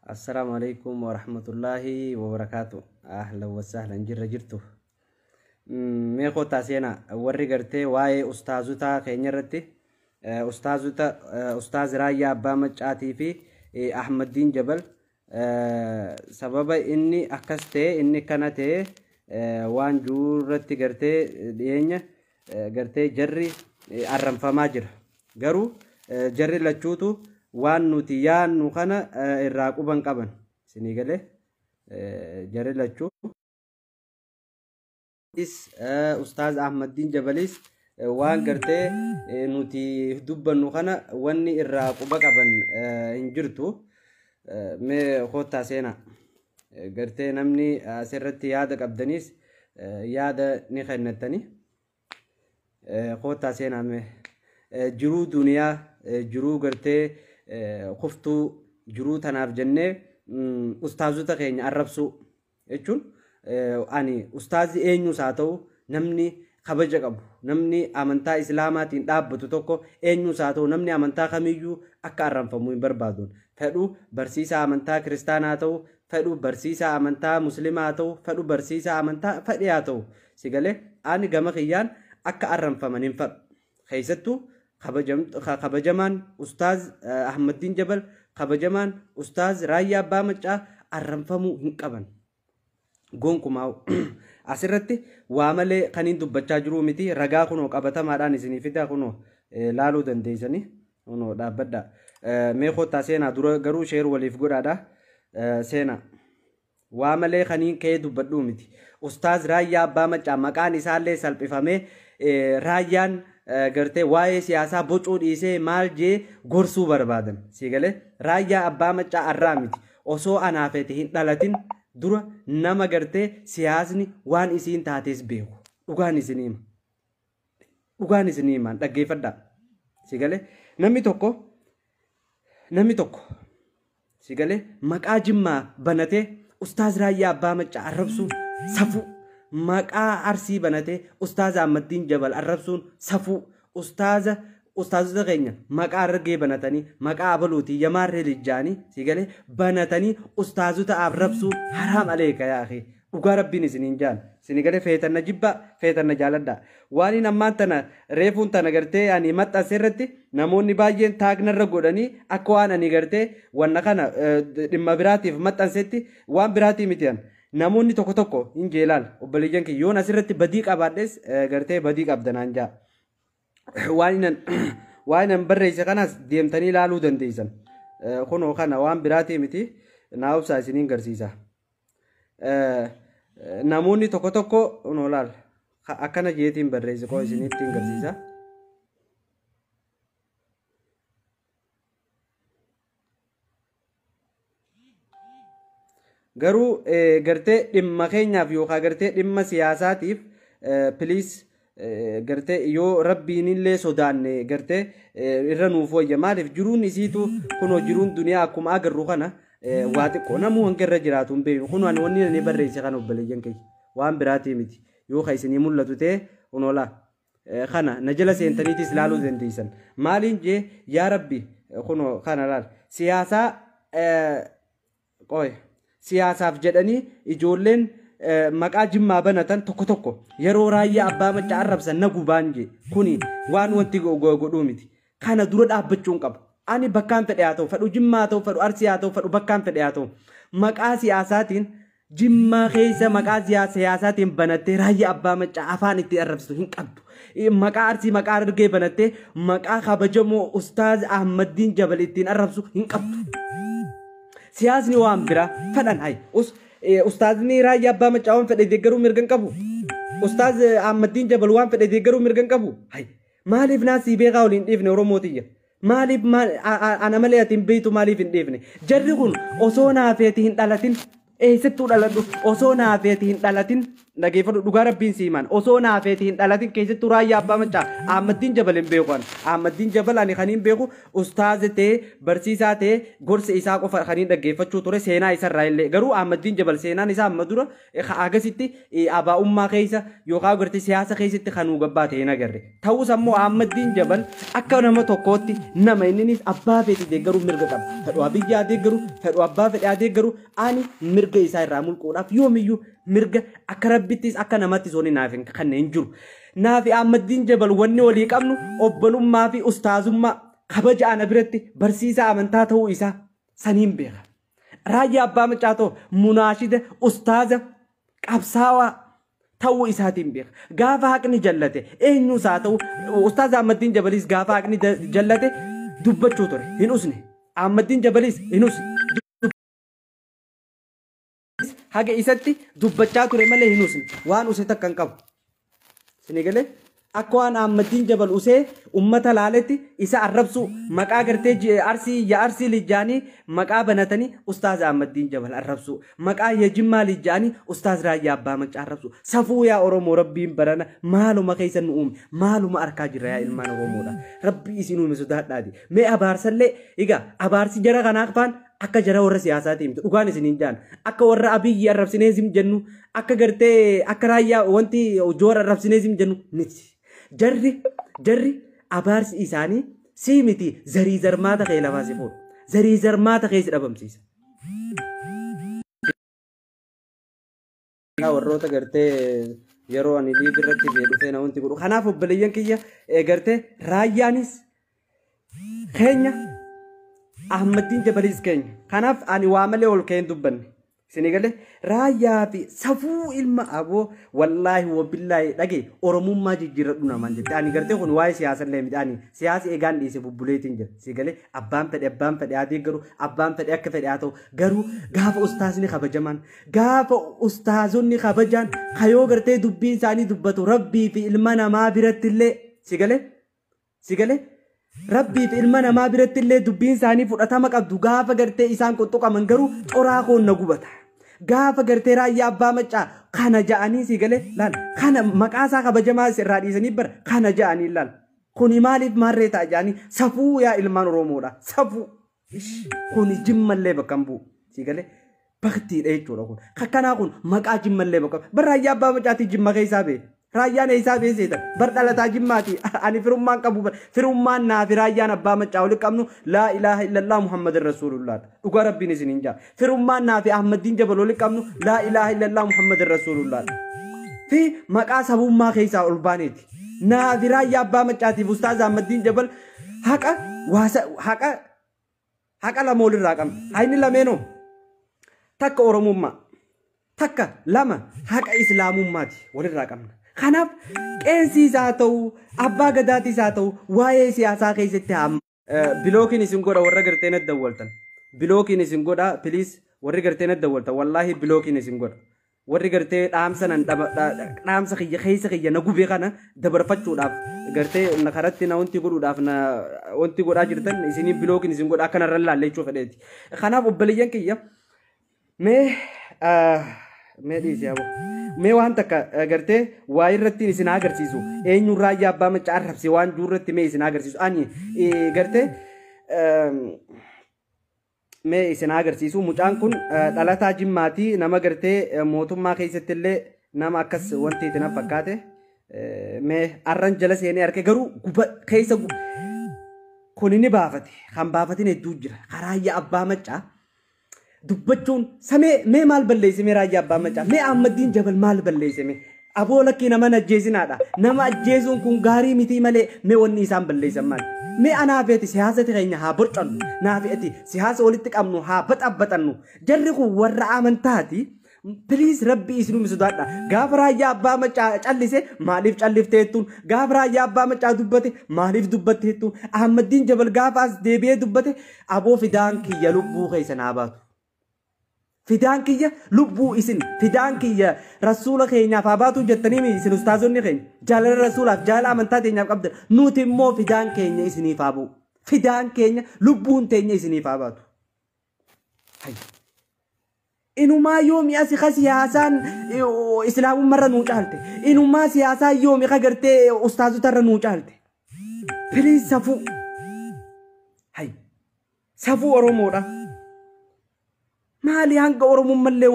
Assalaamu alaikum warahmatullaahi wabarakaatu. Ahlan wasahlan, jirra jirtu. Mee kottaa seenaa, warri gartee waa'ee ustaazota keenya irratti, ustaazota, ustaaz Raayyaa Abbaa Maccaatii fi Ahmaddiin Jabal, sababa inni akkas ta'e, inni kana ta'e waan jiru irratti gartee dhiyeenya gartee jarri arranfamaa jira. Garuu jarri lachuutu waan nuti yaannu kana irraa quban qaban. Isinii galee, jarri lachuu. Ustaaz Ahmaddiin Jabalis waan gartee nuti dubbannu kana wanni irraa quba qaban hin jirtu. Mee kottaa seenaa. Gartee namni asirratti yaada qabdanis yaada ni kennattani. Kottaa seenaa mee. Jiruu duniyaa, jiruu gartee kuftuu, jiruu tanaaf jennee ustaazota keenya arrabsuu jechuun, ani ustaazi eenyus haa ta'u, namni kabaja qabu, namni amantaa islaamaatiin dhaabbatu tokko eenyus haa ta'u, namni amantaa kamiyyuu akka arranfamu hin barbaadu. Fedhu barsiisaa amantaa kiristaanaa haa ta'u, fedhu barsiisaa amantaa muslimaa haa ta'u, fedhu barsiisaa amantaa fedhe haa ta'u, si galee, ani gama kiyyaan akka arranfaman hin fedhu. Keessattuu kabajamaan ustaaz Ahmaddiin Jabal, kabajamaan ustaaz Raayyaa Abbaa Maccaa arranfamuu hin qaban. Gonkumaa asirratti waa malee kan hin dubbachaa jiru miti. Ragaa kunoo qabatamaadhaan isinii fidaa, kunoo laaluu dandeessanii, kunoo dhaabbadha. Mee kottaa seenaa, dura garuu share waliif godhaadha. Seenaa. Waa malee kan hin ka'ee dubbadhuu miti. Ustaaz Raayyaa Abbaa Maccaa maqaan isaallee salphifamee, raayyaan gartee waa'ee siyaasaa bocuu dhiisee maal jee gorsuu barbaadan. Si galee, Raayyaa Abbaa Maccaa arraa miti. Osoo anaafete hin dhalatin dura nama gartee siyaasni waan isiin taates beeku. Dhugaan isinii hima. Dhugaan isinii himaan, dhaggeeffadhaa. Si galee, namni tokko, si galee, maqaa Jimmaa banatee ustaaz Raayyaa Abbaa Maccaa arrabsuun safuu. Maqaa Arsii banatee ustaaz Ahmaddiin Jabal arrabsuun safuu. Ustaazota keenya maqaa Harargee banatanii, maqaa abaluutii yamaarree lijjaanii, si galee, banatanii ustaazota arrabsuun haraam aleeka yaa akhi. Dhugaa rabbiin isiniin jaan. Isinii galee, feetanna jibbaa, feetanna jaaladhaa. Waan inni ammaan tana reefuun tana gartee ani maxxanse irratti namoonni baay'een taagnarra godhanii akka waan ani gartee wanna kana dhimma biraatiif maxxansetti, waan biraatii miti an. Namoonni tokko tokko hin jeelaal, obboleeyyan kiyya, yoon asirratti badii qabaadhes gartee badii qabda naan jaa. Waan inni barreesse kanas deemtanii ilaaluu dandeessan. Kunoo kana, waan biraatii miti, naa obsaa, isiniin garsiisa. Namoonni tokko tokko, kunoo laal, akkana jeetiin barreesse, koo isinitti hin garsiisa. Garuu gartee dhimma keenyaaf yookaan gartee dhimma siyaasaatiif, please, gartee yoo rabbiin illee sodaanne gartee irra nuuf wayya. Maaliif, jiruun isiitu kunoo, jiruun duniyaa akkuma agarru kana waa xiqqoo, namuu hanga irra jiraatu hin beeknu. Kunoo ani wanni ani barreesse kana, obboleeyyan kiyya, waan biraatii miti. Yoo ka isinii mul'atu ta'e, kunoo laa kana na jala seentaniitis ilaaluu dandeessan. Maaliin jee, yaa rabbi, kunoo kana laal, siyaasaa qoy, siyaasaaf jedhanii ijoolleen maqaa Jimmaa banatan tokko tokko yeroo Raayyaa Abbaa Maccaa arrabsan na gubaan jee. Kuni waan wanti godhuu miti. Kana dura dhaabbachuun qaba. Ani bakkaan fedhe haa ta'u, fedhu Jimmaa haa ta'u, fedhu Arsii haa ta'u, fedhu bakkaan fedhe haa ta'u, maqaa siyaasaatiin Jimmaa keessa maqaa siyaasaatiin banattee Raayyaa Abbaa Maccaa afaan itti arrabsitu hin qabdu. Maqaa Arsii, maqaa Harargee banattee maqaa kabajamoo Ustaaz Ahmaddiin Jabal ittiin arrabsu hin qabdu. Siyaasni waan biraa fedhan hay. Ustaazni Raayyaa Abbaa Maccaa waan fedhe deeggaruu mirga hin qabu. Ustaaz Ahmaddiin Jabal waan fedhe deeggaruu mirga hin qabu. Hay. Maaliif naasii beekaa waliin dhiifne, Oromootiyya? Maaliif ana malee ati hin beektu, maaliif hin dhiifne? Jarri kun osoo naafeeti hin dhalatin, eessattuu dhaladhu, osoo naafeeti hin dhalatin. Dhageeffadhu, dhugaa rabbiin siimaan osoo naafeeti hin dhalatin keessattuu Raayyaa Abbaa Macaa, Ahmaddiin Jabal hin beeku. Ani Ahmaddiin Jabal ani kan hin beeku ustaaza ta'ee, barsiisaa ta'ee, gorsa isaa qofa kan hin dhaggeeffachuu ture. Seenaa isarraa illee garuu Ahmaddiin Jabal seenaan isaa amma dura agasitti abaa'ummaa keessa yookaan gartee siyaasa keessatti kan nu gabbaa ta'e hin agarre. Ta'us ammoo Ahmaddiin Jabal akka nama tokkootti nama inninis abbaa feeti deeggaruu mirga qaba. Fedhu Abiyyaa deeggaru, fedhu abbaa fedhe deeggaru, ani mirga isaa irraa mulquudhaaf yoomiyyuu mirga akka rabbittis akka namattis wanni naaf hin kanneen jiru. Naafi Ahmaddiin Jabal wanni walii qabnu obbolummaa fi ustaazummaa, kabaja ana biratti barsiisaa amantaa ta'uu isaa saniin beeka. Raayyaa Abbaa Macaatoo munaashida, ustaaza, qabsaawaa ta'uu isaatiin beeka. Gaafa haqni jallate eenyuus haa ta'u, ustaaza Ahmaddiin Jabalis gaafa haqni jallate dubbachuu ture, hin usne. Ahmaddiin Jabalis hin usne. Haga isatti dubbachaa ture malee hin usne. Waan use takka hin qabu. Isinii galee? Akka waan Ahmaddiin Jabal usee ummata laaletti isa arrabsu, maqaa gartee Arsii ya Arsii lijjaanii maqaa banatanii ustaaz Ahmaddiin Jabal arrabsu, maqaa ya Jimmaa lijjaanii ustaaz Raayyaa Abbaa Macaa arrabsu. Safuu yaa Oromoo, rabbiin barana maaluma keessa nu uume? Maaluma arkaa jirra yaa ilmaan Oromoodha? Rabbi isin uume sodaadhaati. Mee abaarsallee egaa abaarsi jara kanaa faan akka jara warra siyaasaati himtu. Dhugaan isiniin jaan, akka warra Abiyyi arrabsinee sim jennu, akka gartee akka Raayyaa wanti Joora arrabsinee sim jennu miti. Jarri abaarsi isaanii sii miti, zarii zarmaata kee lafaa si fuudhu, zarii zarmaata kee si dhabamsiisa. Warroota gartee yeroo ani liif irratti dhufee na wanti godhu. Kanaaf obboleeyyan kiyya, gartee Raayyaanis keenya, Ahmaddiin Jabalis keenya. Kanaaf ani waa malee ol ka'een dubbanne. Isinii galee? Raayyaa fi safuu ilma aboo, wallaahi wabillaahi, dhage Oromummaa jijjiirradhu namaan jette. Ani gartee kun waa'ee siyaasa illee miti. Ani siyaasa eegaan dhiise bubbuleetiin jira. Isinii galee? Abbaan fedhe haa deeggaru, abbaan fedhe akka fedhe haa ta'u, garuu gaafa ustaazni kabajamaan, gaafa ustaazonni kabajaan kayoo gartee dubbiin isaanii dubbatu rabbii fi ilma namaa biratti illee, si galee, si galee, rabbii fi ilma namaa biratti illee dubbiin isaanii fudhatama qabdu, gaafa gartee isaan qunxuqaman garuu coraa koon na gubata. Gaafa gartee Raayyaa Abbaa Maccaa kana ja'anii, si galee, laal kana maqaa isaa kabajamaa irraa dhiisanii bara kana ja'anii, laal kuni maaliif maarree ta'a ja'anii. Safuu yaa ilmaan Oromoodha, safuu. Kuni Jimmallee bakka hin bu'u, si galee, baktiidha jechuudha. Kun akkanaa kun maqaa Jimmallee bakka bar Raayyaa Abbaa Maccaatii Jimma keessaa ba'e. Raayyaan eessaa ba'e seetan? Bar dhalataa Jimmaati. Ani firummaan qabu, bar firummaan naafi Raayyaan Abbaa Maccaa walitti qabnu laa ilaaha illallah Muhammadin rasuulullah. Dhugaa rabbiin isin hin jaa, firummaan naafi Ahmaddiin Jabal walitti qabnu laa ilaaha illallah Muhammadin rasuulullah fi maqaa sabummaa keessaa ol baaneeti. Naafi Raayyaa Abbaa Maccaatiif ustaaz Ahmaddiin Jabal haqa waasa haqa lama walirraa qabna. Hayni lameenoo takka Oromummaa, takka lama haqa Islaamummaati walirraa qabna. Kanaaf qeensiis haa ta'u, abbaa gadaatis haa ta'u, waa'ee siyaasaa keessatti haa blockiin isin godha. Warra gartee na dawwaltan blockiin isin godha. Please, warri gartee na dawwaltan, wallaahi blockiin isin godha. Warri gartee dhaamsa nan dhaamsa kiyya keessa kiyya na gubee kana dabarfachuudhaaf gartee na karatti na wanti godhuudhaaf na wanti godhaa jirtan, isinii blockiin isin godha. Akkanarra laalle jechuu fedheeti. Kanaaf obboleeyyan kiyya, mee dhiisi abo. Mee waan takka gartee waa irratti isin agarsiisu, eenyuun Raayyaa Abbaa Macaa arrabse waan jiru irratti mee isin agarsiisu. Ani gartee mee isin agarsiisu. Mucaan kun dhalataa Jimmaatii, nama gartee mootummaa keessatti illee nama akkas wanti itti na fakkaate. Mee arran jala seenee arge garuu guba keessa kun inni baafate kan baafatin hedduu jira. Raayyaa Abbaa Maccaa dubbachuun samee mee maal balleesse? Mee Raayyaa Abbaa Maccaa, mee Ahmaddiin Jabal maal balleesse? Mee aboo lakkii nama ajjeesinaadha, nama ajjeesuun kun gaarii mitii malee, mee wanni isaan balleessan maal? Mee anaafeeti siyaasa keenya haa borcannu, naafeeti siyaasa walitti qabnu haa baxabbaxannu. Jarri kun warra amantaati. Please, rabbi isinuu sodaadha. Gaafa Raayyaa Abbaa Maccaa callise maaliif callifteettuun? Gaafa Raayyaa Abbaa Maccaa dubbate maaliif dubbatteettuun? Ahmaddiin Jabal gaafa as deebi'ee dubbate, aboo fidaan kiyya lubbuu keessa naa baatu. Fidaan kiyya lubbuu isin, fidaan kiyya rasuula keenyaaf haa baatu jettanii, isin ustaazonni keenya jaalala rasuulaaf, jaalala amantaa teenyaaf qabdan, nuti immoo fidaan keenya isiniif haa bu'u. Fidaan keenya lubbuun teenya isiniif haa baatu. Inumaa yoomi asi ka siyaasaan islaamummarra nuu caalte. Inumaa siyaasaa yoomi ka gartee ustaazotarra nuu caalte. Please, safuu. Hay. Safuu Oromoodha. Maali hanga Oromummallee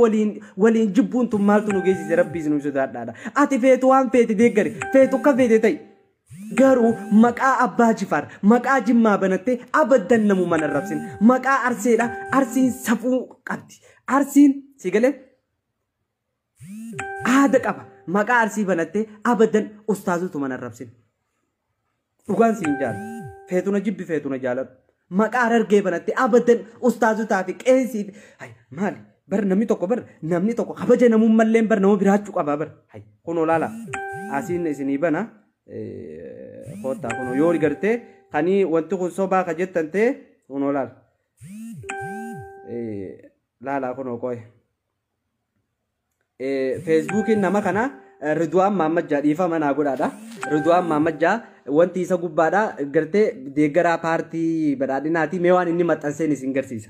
waliin jibbuun tun maaltu nu geessise? Rabbii isin sodaadhaadha. Ati feetu waan feete deeggari, feetu akka feete ta'i. Garuu maqaa Abbaa Jifaar, maqaa Jimmaa banattee abaddan namuu mana rabsin. Maqaa Arseedha. Arsiin safuu qabdi. Arsiin si galee aada qaba. Maqaa Arsii banattee abaddan ustaazotu mana rabsin. Dhugaan siin jaala. Feetuna jibbi, feetuna jaaladhu. Maqaa Harargee banattee abaddan ustaazotaa fi qeensii fi hay maali bar namni tokko, bar namni tokko kabaja namummallee bar nama biraachuu qaba bar. Hay, kunoo laala, asiin isinii bana, koottaa. Kunoo yoo gartee kanii wanti kun sobaa ka jettan ta'e, kunoo laala, laala, kunoo qoye. Feesbuukiin nama kana Ridwaan Maammajjaa, dhiifama naa godhaadha. Ridwaan Maammajjaa wanti isa gubbaadha gartee deeggaraa paartii badhaadhinaati. Mee waan inni maxxanseen isin garsiisa.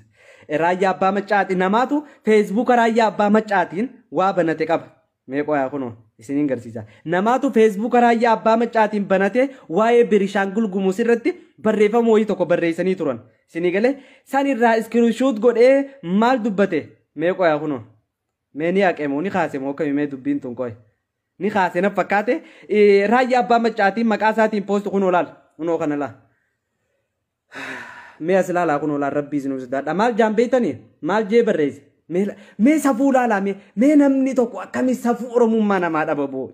Raayyaa Abbaa Maccaati, namaatu Feesbuuka Raayyaa Abbaa Maccaatiin waa banate qaba. Mee qoyaa, kunoo isiniin garsiisa. Namaatu Feesbuuka Raayyaa Abbaa Maccaatiin banate waa'ee Birishaangul Gumuz irratti barreeffama wayii tokko barreessanii turan. Isinii galee san irraa screenshot godhee maal dubbate? Mee qoyaa, kunoo. Mee ni haqe moo ni kaase moo akkamii? Mee dubbiin tun qoye. Ni kaase na fakkaate. Raayyaa Abbaa Maccaatiin maqaa isaatiin post, kunoo laal, kunoo kana laal. Mee as ilaalaa, kunoo laal, rabbii isin sodaadha. Maal jaan beektanii? Maal jee barreesse? Mee safuu laalaa, mee namni tokko akkamii safuu Oromummaa namaa dhaba boo.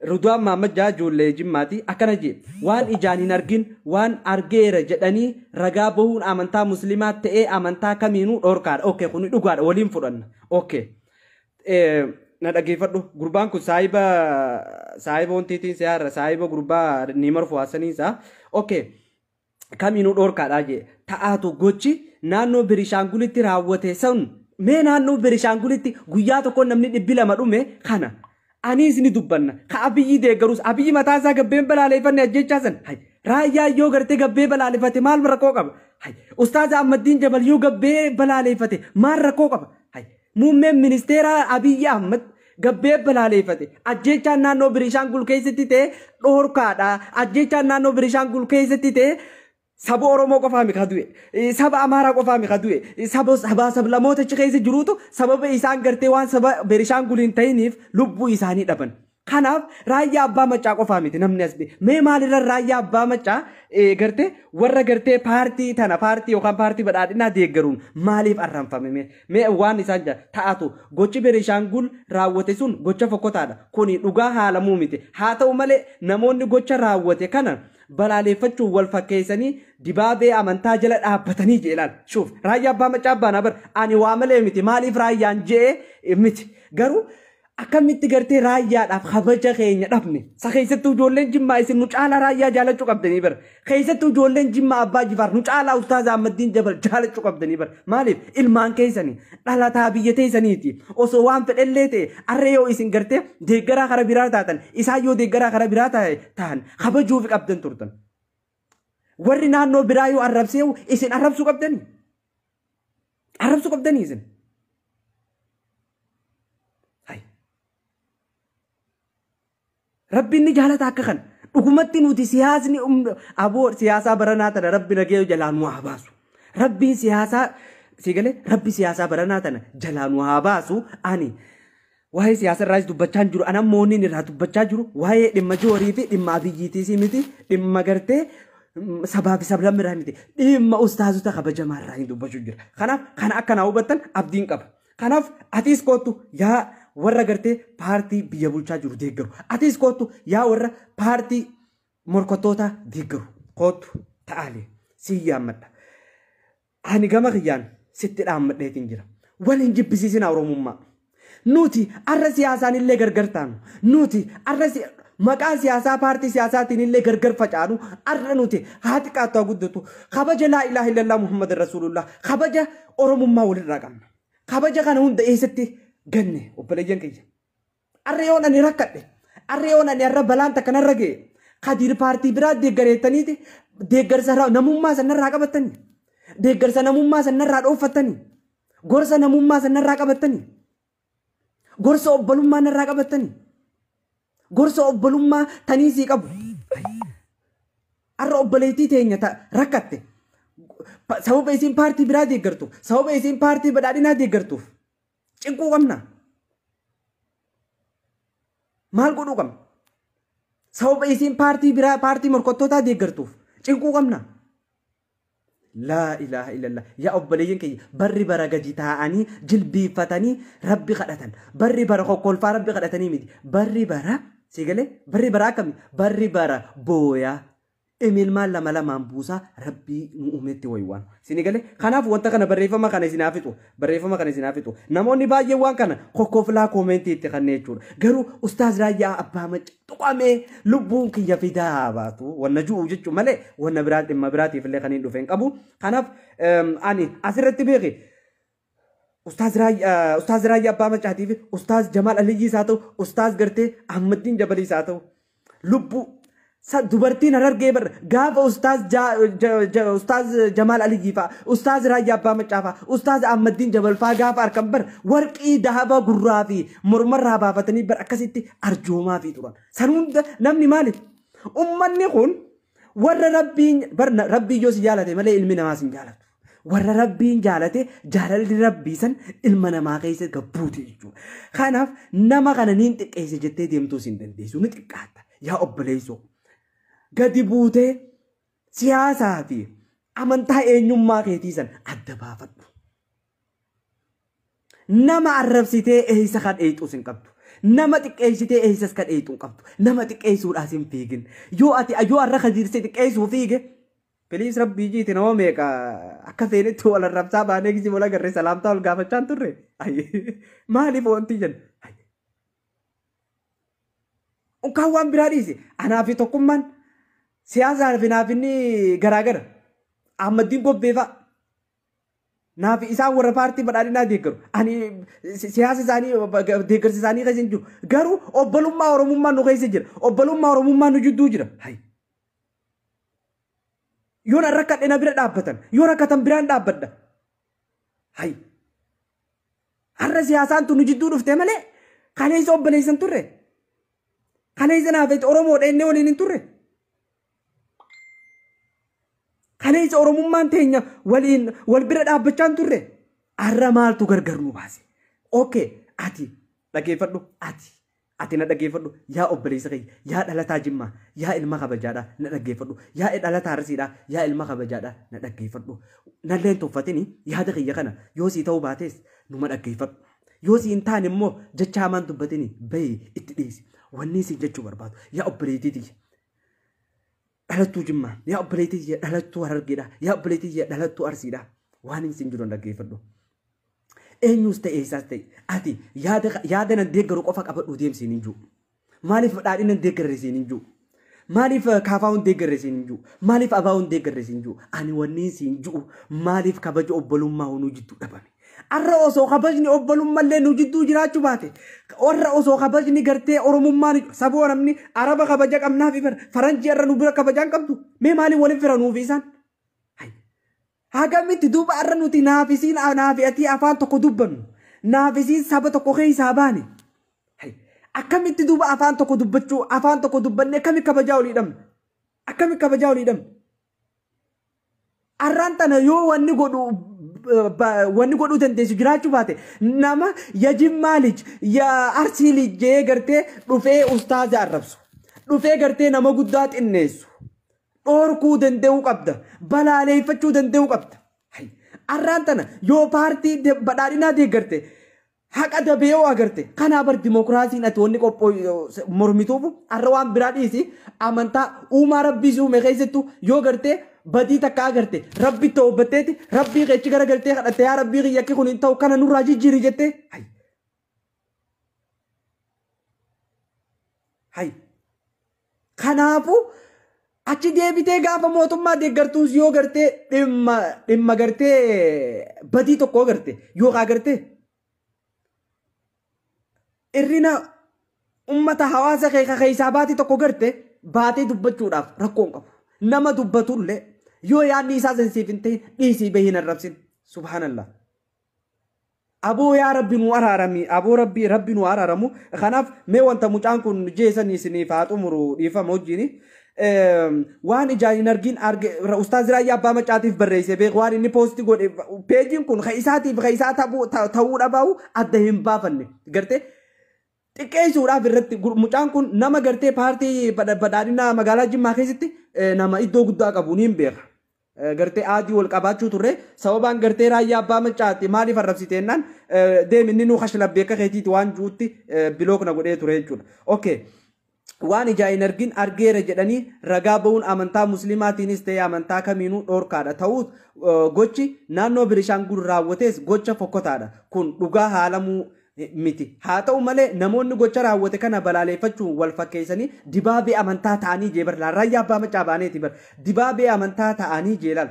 Ridwaan Maammajjaa ijoollee Jimmaati, akkana jee: waan ijaan hin argin waan argeera jedhanii ragaa bahuun amantaa musliimaa ta'ee amantaa kamiinuu dhorkaadha. Okay, kuni dhugaadha, waliin fudhanna. Okay. Na dhageeffadhu, gurbaan kun saahiba wantiitiin siyaarra saahiba gurbaa Niimar Fuwaasaniinsa. Okay. Kamiinuu dhorkaadha jee. Ta'aatu gochi naannoo Birishaangulitti raawwate sun, mee naannoo Birishaangulitti guyyaa tokko namni 200 dhume kana. Anis ni dubbanna. Ka Abiyyi deeggarus Abiyyi mataa isaa gabbeen balaaleffanne ajjechaa san. Raayyaa yoo gartee gabbee balaaleffate maal rakkoo qaba? Ustaaza Ahmaddiin Jabal yoo gabbee balaaleffate maal rakkoo qaba? Muummeen ministeera Abiyyi Ahmad gabbee balaaleffate. Ajjechaan naannoo Birishaangul keessatti ta'e dhorkaadha. Ajjechaan naannoo Birishaangul keessatti ta'e saba Oromoo qofaa miti ka du'e. Saba Amaaraa qofaa miti ka du'e. Saba sabaa sablamoota achi keessa jiruutu sababa isaan gartee waan saba Benishaangul hin ta'iniif lubbuu isaanii dhaban. Kanaaf Raayyaa Abbaa Maccaa qofaa miti namni as ba'e. Mee maalirra Raayyaa Abbaa Maccaa gartee warra gartee paartii tana, paartii yookaan paartii badhaadhinaa deeggaruun maaliif arranfame mee? Mee waan isaan jira ta'atu, gochi Benishaangul raawwate sun gocha fokkotaadha. Kuni dhugaa haalamuu miti. Haa ta'u malee namoonni gocha raawwate kana balaaleffachuun wal fakkeessanii dibaabee amantaa jala dhaabbatanii jee ilaal. Shuuf, Raayyaa Abbaa Maccaa abbaan bar ani waa malee miti, maaliif raayyaan jee miti. Garuu akkamitti gartee raayyaadhaaf kabaja keenya dhabne? Sa keessattuu ijoolleen Jimmaa isin nu caalaa raayyaa jaalachuu qabdanii bara. Keessattuu ijoolleen Jimmaa Abbaa Jifaar nu caalaa Ustaaza Ahmaddiin Jabal jaalachuu qabdanii bara. Maaliif? Ilmaan keessanii, dhalataa biyya teessaniiti. Osoo waan fedhellee ta'e, arree yoo isin gartee deeggaraa kara biraa taatan, isaan yoo deeggaraa kara biraa ta'an kabajuuf qabdan turtan. Warri naannoo biraa yoo arrabsee isin arrabsuu qabdanii. Arrabsuu qabdanii isin. Hai. Rabbiin ni jaalata akka kana. Dhugumatti nuti siyaasni aboo siyaasaa baranaa tana Rabbi nagee jalaa nu haa baasu. Rabbiin siyaasaa si galee, Rabbi siyaasaa baranaa tana jalaa nu haa baasu. Ani waa'ee siyaasa irraas dubbachaa hin jiru. Ani ammoo inni irraa dubbachaa jiru waa'ee dhimma Joorii fi dhimma Abiyyiitiis miti, dhimma gartee sabaa fi sablammi irraa miti, dhimma ustaazota kabajamaa irraa hin dubbachuu jira. Kanaaf kana akka naa hubattan abdiin qaba. Kanaaf atiis koottu yaa warra gartee paartii biyya bulchaa jiru deeggaru. Atiis koottu yaa warra paartii morkattoota deeggaru. Koottu ta'aalee si yaammadha. Ani gama kiyyaan sitti dhaammadheetiin jira. Wal hin jibbisiisin Oromummaa. Nuti arra siyaasaan illee gargar taanu. Nuti arra maqaa siyaasaa paartii siyaasaatiin illee gargar facaanu, arra nuti haa xiqqaattu haa guddatu kabaja laa ilaaha illallah Muhammad rasuulullah, kabaja Oromummaa walirraa qabna. Kabaja kana hunda eessatti ganne, obboleeyyan kiyya? Arra yoon ani rakkadhe, arra yoon ani arra balaan takka narra ga'e, Kadiir paartii biraa deeggareettaniiti deeggarsa namummaa sanarraa qabattanii, deeggarsa namummaa sanarraa dhooffattanii. Gorsa namummaa sanarraa qabattanii? Gorsa obbolummaa narraa qabattanii? Gorsa obbolummaa tanii sii qabu. Har'a obboleettii teenya rakkatte. Sababa isiin paartii biraa deeggartuuf, sababa isiin paartii badhaadhinaa deeggartuuf cinquu qabna. Maal godhuu qabna? Sababa isiin paartii biraa, paartii morkattootaa deeggartuuf cinquu qabna. Laa ilaaha illallah. Yaa obboleeyyan kiyya, barri bara gadi taa'anii jilbiiffatanii rabbi kadhatan. Barri bara kokkolfaa rabbi kadhatanii miti. Barri bara si galee, barri bara akkami? Barri bara booyaa. Imilmaan lama lamaan buusaa rabbii nu uumetti waywaan. Sini galee, kanaaf wanta kana barreeffama kana isin haa fixu. Barreeffama kana isin haa fixu. Namoonni baay'een waan kana kokkoflaa koomentii itti kannee jechuudha. Garuu Ustaaz Raayyaa Abbaa Macca tuqamee lubbuun kiyya fidaa haa baatu. Wanna ju'u jechuun malee wanna biraa dhimma biraatiif illee kan hin dhufe hin qabu. Kanaaf ani asirratti beeki. Ustaaz Raayyaa Abbaa Maccaatii fi Ustaaz Jamaal Aliyyiis haa ta'u, Ustaaz gartee Ahmaddiin Jabaliis haa ta'u, lubbuu dubartiin Harargee bar gaafa Ustaaz Jamaal Aliyyii fa'a, Ustaaz Raayyaa Abbaa Maccaa fa'a, Ustaaz Ahmaddiin Jabal fa'a gaafa arkan bar warqii dahaba gurraa fi mormarraa baafatanii bar akkasitti arjoomaa fi turan. San hunda namni maaliif? Ummanni kun warra rabbiin bar rabbii yoo si jaalate malee ilmi namaas hin jaalatu. Warra rabbiin jaalate jaalalli rabbii san ilma namaa keessa gabbuute jechuudha. Kanaaf nama kana niin xiqqeesse jettee deemtuus hin dandeessu, ni xiqqaatta. Yaa obboleessoo, gadi buutee siyaasaa fi amantaa eenyummaa keetii san adda baafadhu. Nama arrabsitee eessa kan dheexuus hin qabdu. Nama xiqqeessitee eessas kan dheexuu hin qabdu. Nama xiqqeessuudhaas hin fiigin. Yoo ati yoo har'a kadiirsee xiqqeessuu fiige, Piliis rabbii jiiti, nama meeqa akka feenetti wal arrabsaa baanee gisii wal agarree salaamtaa wal gaafachaa hin turre. Maaliif wanti jennu? Unkaan waan biraa dhiise. Anaa fi tokkummaan siyaasaa fi naaf inni garaagara. Ahmaddiin Gobbee fa'a. Naaf isaan warra paartii badhaadhinaa deeggaru. Ani siyaasa isaanii deeggarsa isaanii keessa hin jiru. Garuu obbolummaa Oromummaa nu keessa jira. Obbolummaa Oromummaa nu jidduu jira. Yoon rakkadhe na bira dhaabbatan. Yoo rakkatan biraan dhaabbadha. Hay. Har'a siyaasaan tun nu jidduu dhufte malee kaleessa obboleessan turre. Kaleessa naaf Oromoo dheennee waliin hin turre. Kaleessa Oromummaan teenya waliin wal bira dhaabbachaa hin turre. Har'a maaltu gargar nu baase? Okay, ati dhaggeeffadhu, ati na dhaggeeffadhu, yaa obboleessa kiyya, yaa dhalataa Jimmaa, yaa ilma kabajaadha, na dhaggeeffadhu, yaa dhalataa Arsiidha, yaa ilma kabajaadha, na dhaggeeffadhu. Nalleen tuffatini yaada kiyya kana yoo sii ta'uu baates numa dhaggeeffadhu. Yoo sii hin taane immoo jecha hamaan dubbatini bahi itti dhiisi. Wanni isin jechuu barbaadu, yaa obboleettii tiyya dhalattuu Jimmaa, yaa obboleettii tiyya dhalattuu Harargeedha, yaa obboleettii tiyya dhalattuu Arsiidha, waan isin jiru dhaggeeffadhu. Eenyus ta'e eessaas ta'e ati yaada nan deeggaru qofa qabadhu deemsiin hin jiru. Maaliif dhaadhina hin deeggarre siin hin jiru? Maaliif kaafaa hin deeggarre siin hin jiru? Maaliif abaa hin deeggarre siin hin jiru? Ani wanni siin jiru, maaliif kabaja obbolummaa nu jidduu dhabame? Har'a osoo kabajni obbolummallee nu jidduu jiraachuu baate, warra osoo kabajni gartee Oromummaan saboo namni Araba kabaja qabnaaf bara faranjii har'a nu bira kabajaan qabdu, mee maaliif waliin fira nuufi isaan? Hagamitti duuba har'a nuti naafisiin naafi ati afaan tokko dubbannu, naafisiin saba tokko keessaa baane. Akkamitti duuba afaan tokko dubbachuu, afaan tokko dubbannee akkami kabajaa olii dhabna? Akkami kabajaa olii dhabna? Har'aan tana yoo wanni godhuu dandeessu jiraachuu baate, nama ya Jimmaa lij ya Arsii lij jee gartee dhufee ustaaza arrabsu, dhufee gartee nama guddaa xinneessu dhoorkuu danda'uu qabda, balaaleeffachuu danda'uu qabda. Har'aan tana yoo paartii badhaadhinaa deeggarte haqa dabee yoo agarte, kanaa bar dimokiraasiin ati wanni qophoo mormituuf har'a waan biraa dhiisi, amantaa uumaa rabbii si uume keessattuu yoo gartee badii takka agarte rabbi ta'ubbatteeti rabbii keechi gara galtee kadhatte, yaa rabbii kiyya yakki kun hin ta'u, kana nurraa jijjiiri jettee. Hay. Kanaafuu achi deebitee gaafa mootummaa deeggartuus yoo gartee dhimma gartee badii tokko agarte yookaan gartee irrina ummata hawaasa kee keessaa baatii tokko garte baatee dubbachuudhaaf rakkoo hin qabu. Nama dubbatullee yoo yaadni isaa sensiif hin ta'in dhiisii bahii hin arrabsin. Subhaanallah. Aboo yaa Rabbi nu araarami, aboo Rabbi Rabbi nu araaramu. Kanaaf mee wanta mucaan kun jeesanii isiniif haa xumuru dhiifama wajjini. Waan ijaan hin argin arge Ustaaz Raayyaa Abbaa Maccaatiif barreesse beeku waan inni post godhe peejiin kun ka isaatiif ka isaa ta'uu dhabaa'u adda hin baafanne gartee xiqqeessuudhaaf irratti mucaan kun nama gartee paartii badhaadhinaa magaalaa Jimmaa keessatti nama iddoo guddaa qabu niin beeka. Gartee aadii wal qabaachuu turre sababaan gartee Raayyaa Abbaa Maccaati maaliif arrabsite jennaan deemi inni nuu kashlabbee akka keetiiti waan juutti block na godhee ture jechuudha. Okay. Waan ijaa hin argin argeera jedhanii ragaa ba'uun amantaa musliimaatiinis ta'e amantaa kamiinuu dhoorkaadha. Ta'us gochi naannoo Birishaangul raawwates gocha fokkotaadha. Kun dhugaa haalamuu miti. Haa ta'u malee namoonni gocha raawwate kana balaaleffachuun wal fakkeessanii dibaabee amantaa ta'anii jee bar Raayyaa Abbaa Maccaa baaneeti bar dibaabee amantaa ta'anii jeelal.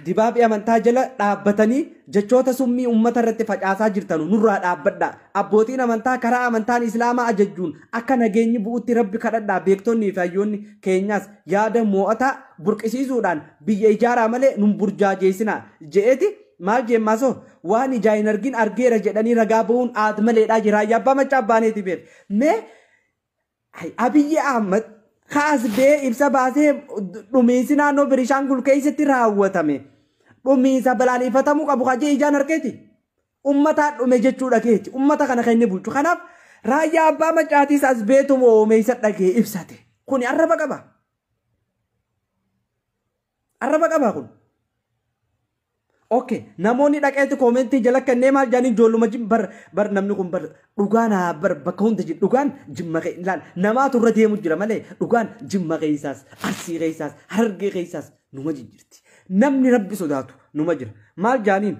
Dibaabee amantaa jala dhaabbatanii jechoota summii uummata irratti facaasaa jirtanu nurraa dhaabbadha. Abbootiin amantaa karaa amantaan Islaamaa ajajjuun akka nageenyi bu'utti Rabbi kadhadhaa. Beektonnii fi hayyoonni keenyaas yaada mo'ataa burqisiisuudhaan biyya ijaaraa malee nun burjaajeessinaa je'eeti. Maal jeemmaasoo waan ijaa hin argin argeera jedhanii ragaa ba'uun aad maleedhaa jira. Raayyaa Abbaa Maccaa baaneeti beek. Mee Abiyyi Ahmad kaas bee ibsa baasee dhumiinsi naannoo Birishaangul keessatti raawwatame dhumiinsa balaaleffatamuu qabu kajee ijaan argeeti. Uummataan dhume jechuudha keeti. Uummata kana kan inni bulchu. Kanaaf Raayyaa Abbaa Maccaatiis as beetuma oomeessa dhagee ibsate. Kuni arraba qaba. Arraba qaba kun. Okay, namoonni dhaqeetti comment jala kennee maal jedhanii ijoolluma bar bar namni kun bar dhugaan haa bar bakka hunda jiru dhugaan Jimma ilaal namaatu irra deemu jira malee dhugaan Jimma keessaas Arsii keessaas Harargee keessaas numa jijjiirti. Namni Rabbi sodaatu numa jira. Maal jaaniin?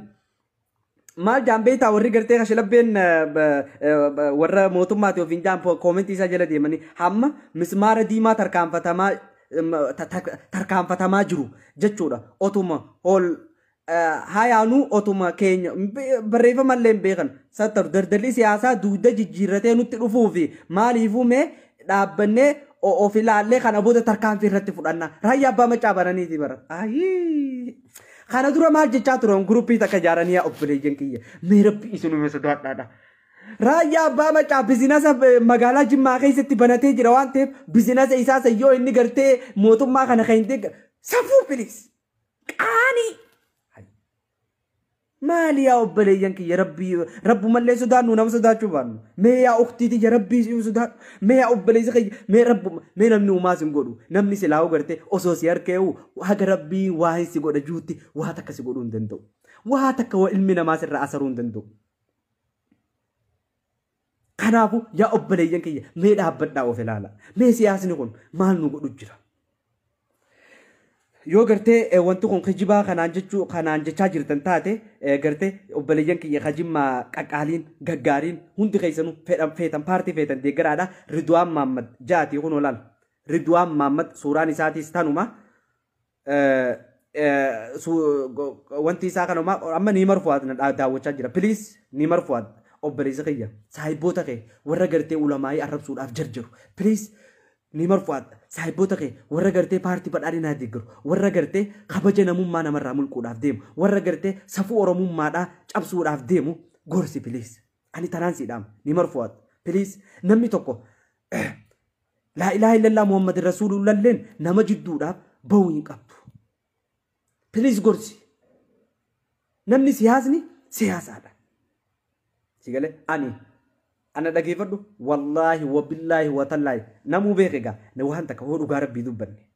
Maal jaan beektaa warri gartee kashlabbeen warra mootummaati ofiin jaan comment isaa jala deemanii hamma mismaara diimaa tarkaanfatamaa jiru jechuudha. Otuma ol hayaanuu otuma keenya barreeffamallee hin beekan sattaru daldalli siyaasaa dugda jijjiirratee nutti dhufuu fi maaliifuu mee dhaabbannee of ilaallee kana booda tarkaanfii irratti fudhanna. Raayyaa Abbaa Maccaa bananiiti bara. Kana dura maal jechaa turan group takka ijaaranii yaa obboleeyyan kiyya. Mee Rabbi isinuma sodaadhaadha. Raayyaa Abbaa Maccaa business magaalaa Jimmaa keessatti banatee jira waan ta'eef business isaa yoo inni gartee mootummaa kana kan hin deeggaru safuu please. Qaanii. Maali yaa obboleeyyan kiyya Rabbii rabbumallee sodaannu nama sodaachuu baannu. Mee yaa uktiiti ya Rabbii si sodaadhu. Mee yaa obboleessa kiyya mee rabbuma mee namni uumaa sin godhu namni silaa gartee osoo si harkee'u haga Rabbii waa hin si godha juutti waa takka si godhuu hin danda'u. Waa takka ilmi namaa sirraa asaruu hin danda'u. Kanaafuu yaa obboleeyyan kiyya mee dhaabbadhaa of ilaala. Mee siyaasni kun maal nu godhu jira? Yoo gartee wanti kun kijibaa kanaan jechuu kanaan jechaa jirtan taate gartee obboleeyyan kiyya kajimmaa qaqqaaliin gaggaariin hundi keessanuu feetan paartii feetan deeggaraadha. Ridwaan Maammad jaatii kun olaal. Ridwaan Maammad suuraan isaatiis tanuma. Wanti isaa kanuma amma ni marfuwaat daawwachaa jira. Please ni marfuwaat obboleessa kiyya saahiboota kee warra gartee ulamaayii arrabsuudhaaf jarjaru. Please ni marfuwaat saahiboota kee warra gartee paartii badhaadhinaa deeggaru warra gartee kabaja namummaa namarraa mulquudhaaf deemu warra gartee safuu oromummaadhaa cabsuudhaaf deemu gorsi please. Ani tanaan siidhaam ni marfuwaat please namni tokko laa ilaaha illallah Muhammad rasuulullalleen nama jidduudhaaf bahuu hin qabdu. Please gorsi. Namni siyaasni siyaasaadha. Sigalee ani ana dhageeffadhu wallaahi wabillaahi watallaahi namuu beeke egaa waan takka hoo dhugaa Rabbii dubbanne.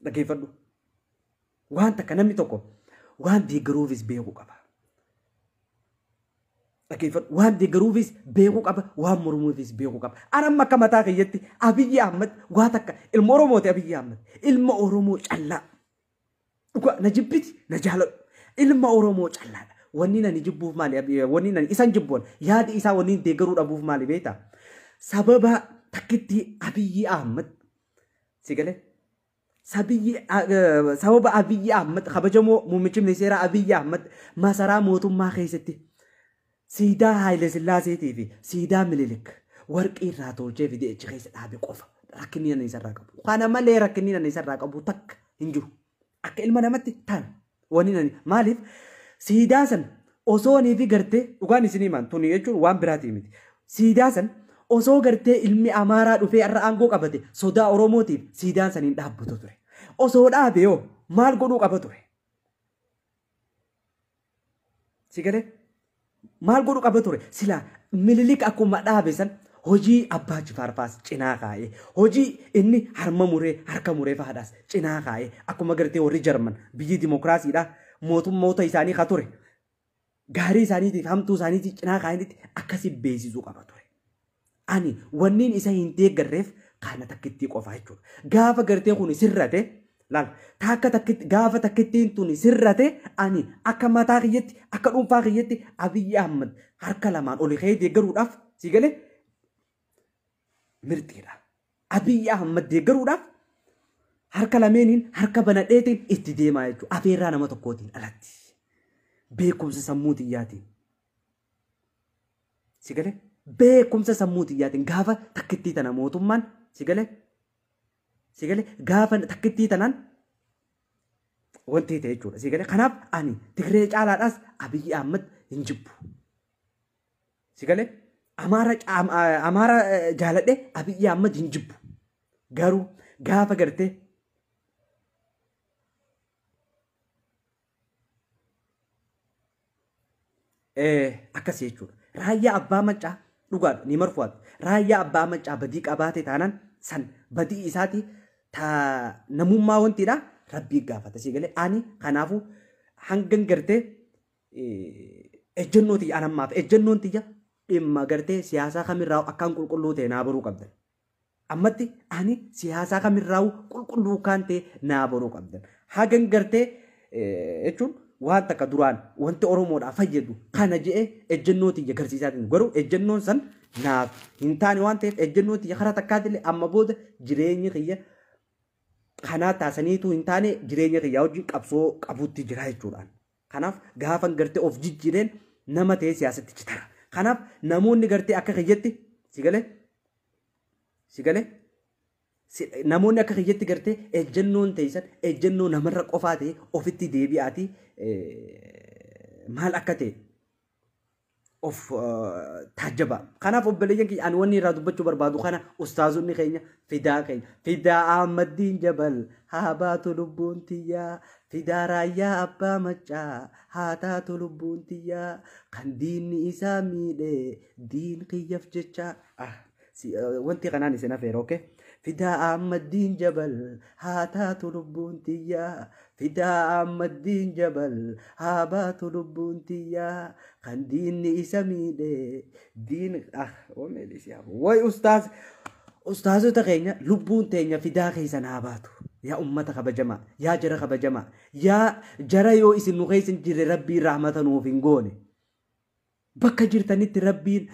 Dhageeffadhu. Waan takka namni tokko waan deeggaruufis beekuu qaba. Dhageeffadhu waan deeggaruufis beekuu qaba waan mormuufis beekuu qaba. Ani amma akka mataa kiyyatti Abiyyi Ahmad waa takka ilma Oromooti Abiyyi Ahmad ilma Oromoo callaa. Dhugaa na jibbiti na jaaladhu ilma Oromoo callaadha. Wanni nani jibbuuf maali? Wanni nani isan jibbuun yaadi isaa wanni deeggaruu dhabuuf maali beektaa? Sababa takkitti Abiyyi Ahmad si galee sababa Abiyyi Ahmad kabajamoo muummichi ministeeraa Abiyyi Ahmad masaraa mootummaa keessatti siidaa Haayile Sillaaseetii fi siidaa Minilik warqii irraa tolchee fidee achi keessa dhaabe qofa rakkinni ani isarraa qabu. Kana malee rakkinni ani isarraa qabu takka hin jiru. Akka ilma namatti tan wanni nani maaliif Siidaa san osoo nii fi gartee dhugaan isin himan tuni jechuun waan biraatii miti. Siidaa san osoo gartee ilmi Amaaraa dhufee har'a aangoo qabate sodaa Oromootiif siidaan san hin dhaabbatu ture. Osoo dhaabe yoo maal godhuu qaba ture? Si galee maal godhuu qaba ture? Silaa Minilik akkuma dhaabe san hojii Abbaa Jifaar fa'aas cinaa kaa'ee hojii inni harma muree harka muree fa'aadhaas cinaa kaa'ee akkuma gartee warri Jarman biyyi dimokiraasiidha mootummoota isaanii ka ture gaarii isaaniitiif hamtuu isaaniitiif cinaa kaa'anitti akkasi beeksisuu qaba ture. Ani wanniin isa hin deeggarreef kana takkittii qofa jechuudha. Gaafa gartee kun sirrate laal takka takkitti gaafa takkittiin tun sirrate ani akka mataa kiyyatti akka dhuunfaa kiyyatti Abiyyi Ahmad harka lamaan oli ka'ee deeggaruudhaaf si galee mirxiidha. Abiyyi Ahmad deeggaruudhaaf harka lameeniin harka banadheetiin itti deemaa jechuudha. Afeerraa nama tokkootiin alatti. Beekumsa sammuu tiyyaatiin. Si galee beekumsa sammuu tiyyaatiin gaafa takkittii tana mootummaan si galee si galee gaafa takkittii tanaan wanti ta'e jechuudha. Si galee kanaaf ani Tigree caalaadhaas Abiyyi Ahmad hin jibbu. Si galee Amaara jaaladhe Abiyyi Ahmad hin jibbu. Garuu gaafa gartee akkasii jechuudha. Raayyaa Abbaa Maccaa dhugaadha ni marfuwaati. Raayyaa Abbaa Maccaa badii qabaate taanaan san badii isaati ta namummaa wantiidha rabbii gaafata. Si galee ani kanaafuu hangan gartee ejjennoo tiyya anammaaf ejjennoon tiyya dhimma gartee siyaasaa kamirraa akkaan qulqulluu ta'e naa baruu qabdan. Ammatti ani siyaasaa kamirraa qulqulluu kan ta'e naa baruu qabdan. Hagan gartee jechuun waan takka duraan wanti Oromoodhaaf fayyadu kana je'ee ejjennoo tiyya garsiisaatiin garuu ejjennoon san naaf hin taane waan ta'eef ejjennoo tiyya karaa takkaatillee amma booda jireenyi kiyya kanaa taasaniitu hin taane jireenya kiyyaa wajjin qabsoo qabutti jira jechuudhaan. Kanaaf gaafan gartee of jijjiireen nama ta'ee siyaasatti citara. Kanaaf namoonni gartee akka kiyyatti si galee namoonni akka kiyyatti gartee ejjennoon teessan ejjennoo namarra qofaa ta'e ofitti deebi'aatii maal akka ta'e of taajjaba. Kanaaf obboleeyyan kiyya ani wanni irraa dubbachuu barbaadu kana ustaazonni keenya fidaa keenya fidaa Ahmaddiin Jabal haa baatu lubbuun tiyyaa fidaa Raayyaa Abbaa Maccaa haa taatu lubbuun tiyyaa kan diinni isaa miidhe diin kiyyaf jecha wanti kanaan isin hafeera okay. Fidaa Ahmaddiin Jabal haa taatu lubbuun tiyyaa fidaa Ahmaddiin Jabal haa baatu lubbuun tiyyaa kan diinni isa miidhe diin way ustaaz ustaazota keenya lubbuun teenya fidaa keessan haa baatu yaa ummata kabajamaa yaa jara kabajamaa yaa jara yoo isin nu keessa hin jirre rabbiin rahmata nuuf hin goone bakka jirtanitti rabbiin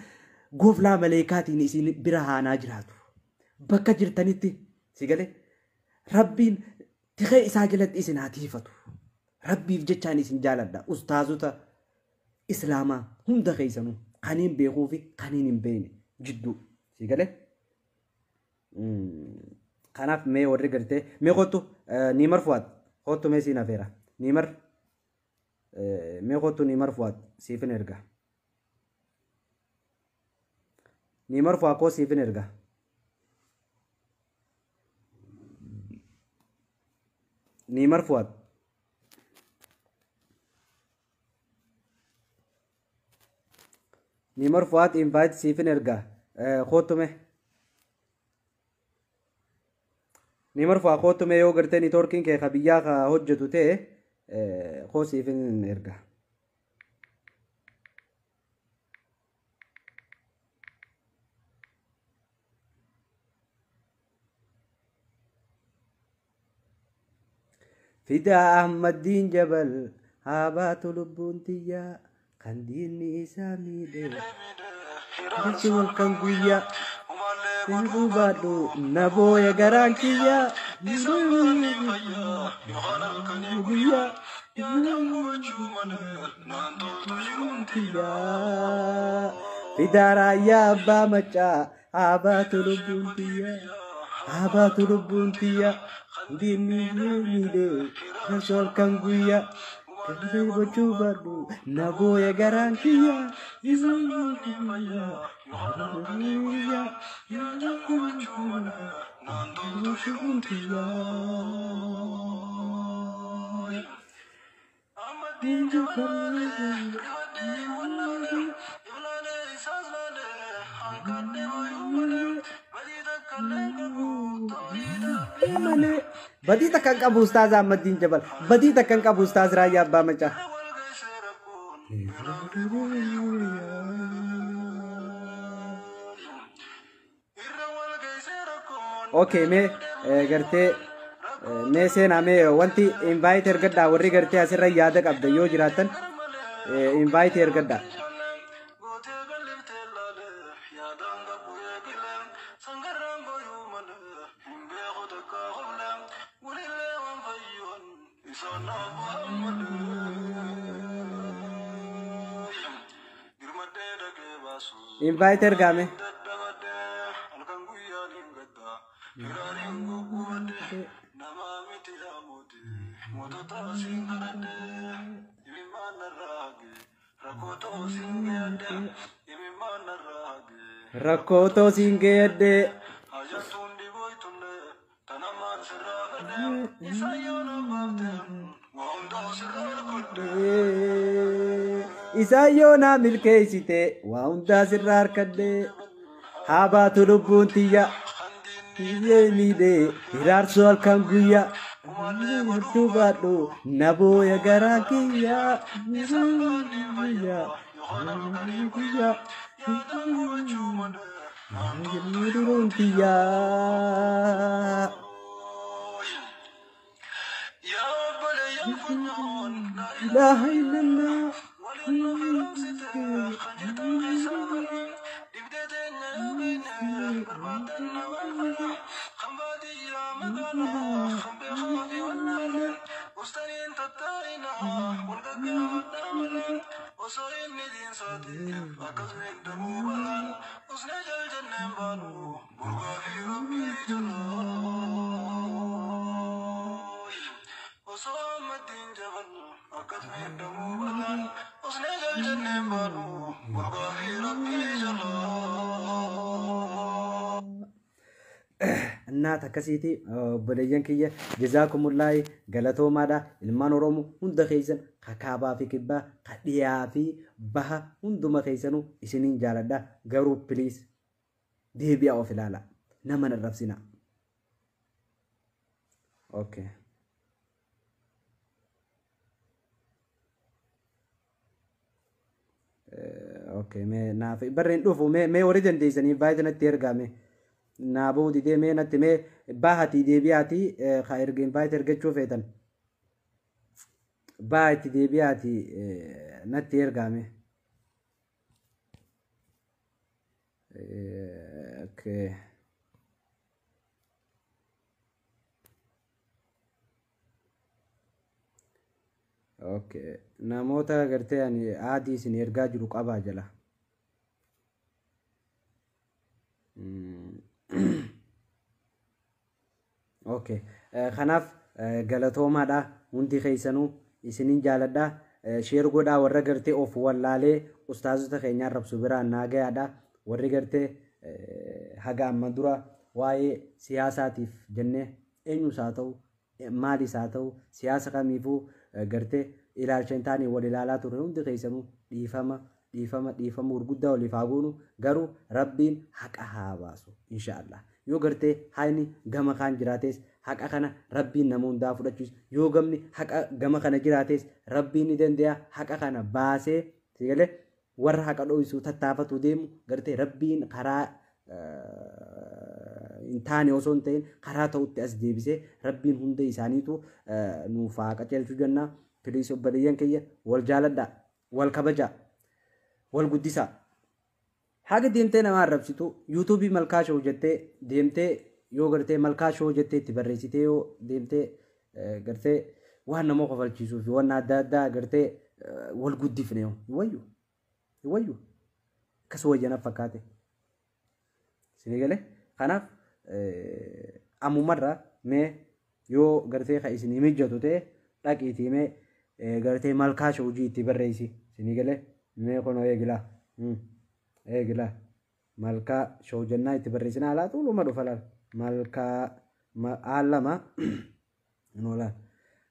gooflaa maleekaatiin isin bira haanaa jiraatu. Bakka jirtanitti si galee rabbiin tikee isaa jalatti isin haa tiifatu. Rabbiif jechaan isin jaaladha. Ustaazota Islaamaa hunda keessanuu kaniin beekuu fi kaniin hin beekne jidduu si galee. Kanaaf mee warri gartee mee kottu ni marfuwaat kottu mee siin hafeera ni mar mee kottu ni marfuwaat siifin erga ni marfuwaa koo siifin erga. Neymar Fuad. Neymar Fuad invite siifin erga. Kottu mee. Neymar Fuad kottu mee yoo gartee neetworkiin kee ka biyyaa ka hojjetu ta'e koo siifin erga. Fidaa Ahmaddiin Jabal haa baatu lubbuun tiyyaa kan diinni isaa miidhe jechi halkan guyyaa Sinfuu baadhu na booya garaan kiyyaa guyyaa Fidaa Raayyaa Abbaa Maccaa haa baatu lubbuun tiyyaa haa baatu lubbuun tiyyaa diinni miidhe jechi halkan guyyaa Gartee gochuu baadhu nabooya garaan kiyya malee. Badii takka hin qabu Ustaaz Ahmaddiin Jabal. Badii takka hin qabu Ustaaz Raayyaa Abbaa Macaa. Okay, mee gartee mee seenaa, mee wanti invite ergadhaa, warri gartee asirra yaada qabda yoo jiraattan invite ergadhaa. Invite ergaame. Rakkoo too siin geeyadhee. Isaan yoo naa milkeessite waa hundaa sirraa harkadhee, haa baatu lubbuun tiyya kiyyee miidhee hiraarsuu halkan guyyaa gochuu baadhu nabooya garaa kiyya lubbuun tiyya. Ilaaha illallah. Innaat akkasiiti obboleeyyan kiyya, jazaakumullaahi, galatoomaadha. Ilmaan Oromoo hunda keessan, ka kaabaa fi kibbaa, ka dhiyaa fi baha, hunduma keessanuu isiniin jaaladha. Garuu please deebi'aa of ilaala, nama hin arrabsina. Okay. Okay, mee naaf barreen dhufu, mee warri dandeessanii baay'ee natti ergaame. Naa bahuu didee, mee natti mee bahatii deebi'aatii ka erga invite ergachuu feetan. Baha itti deebi'aatii natti ergaame. Okay. Okay. Namoota gartee ani aadii isin ergaa jiru qabaa jala. Okay. Kanaaf galatoomaadha hundi keessanuu, isinin jaaladha. Share godhaa, warra gartee of wallaalee ustaazota keenya arrabsu biraan naa gayaadha. Warri gartee haga amma dura waa'ee siyaasaatiif jennee, eenyus haa ta'u, maalis haa ta'u, siyaasa kamiifuu gartee ilaalcha hin taane wal ilaalaa turre, hundi keessanuu dhiifama, dhiifama, dhiifama gurguddaa waliif haa goonu. Garuu Rabbiin haqa haa baasu, inshaallah. Yoo gartee haqni gama kaan jiraates, haqa kana Rabbiin nama hundaa fudhachiisu. Yoo gamni haqa gama kana jiraates, Rabbiin ni danda'a haqa kana baasee sigalee warra haqa dho'isu tattaafatu deemu gartee Rabbiin karaa hin taane osoo hin ta'in karaa ta'utti as deebisee Rabbiin hunda isaaniitu nuuf haa qajeelchu jenna. Please obboleeyyan kiyya, wal jaaladhaa, wal kabajaa, wal guddisaa. Haga deemtee nama arrabsitu, yuutuubii Malkaa Show jettee deemtee, yoo gartee Malkaa Show jettee itti barreessitee, yoo deemtee gartee waan nama kofalchiisuu fi waan adda addaa gartee wal guddifne hin wayyu, hin wayyu, akkas wayyana fakkaate. Isinii galee? Kanaaf ammumarraa mee yoo gartee kan isinii mijatu ta'e dhaqiitii mee Gartee Malkaa Show hojii itti barreessi. Isinii galee mee kunoo eegilaa. Eegilaa. Malkaa Show jennaa itti barreessina alaa tuuluma dhufa laal. Malkaa A2 noolaa.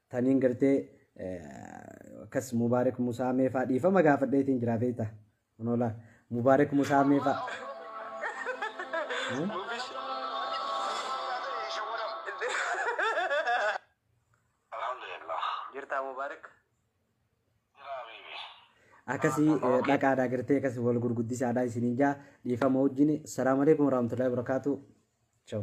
Taniin gartee akkas Mubaarik Musaa meefaa dhiifama gaafadheetiin jira beektaa. Noolaa. Mubaarik Musaa meefaa. Alhamdulillah. Jirtaa Mubaarik? Jira baby. Akkasii dhaqaadhaa gartee akkas wal gurguddisaadhaa isiniin jaa dhiifama wajjin. Salaamu alaikum warahmatullahi wabarakatuh. Ciao.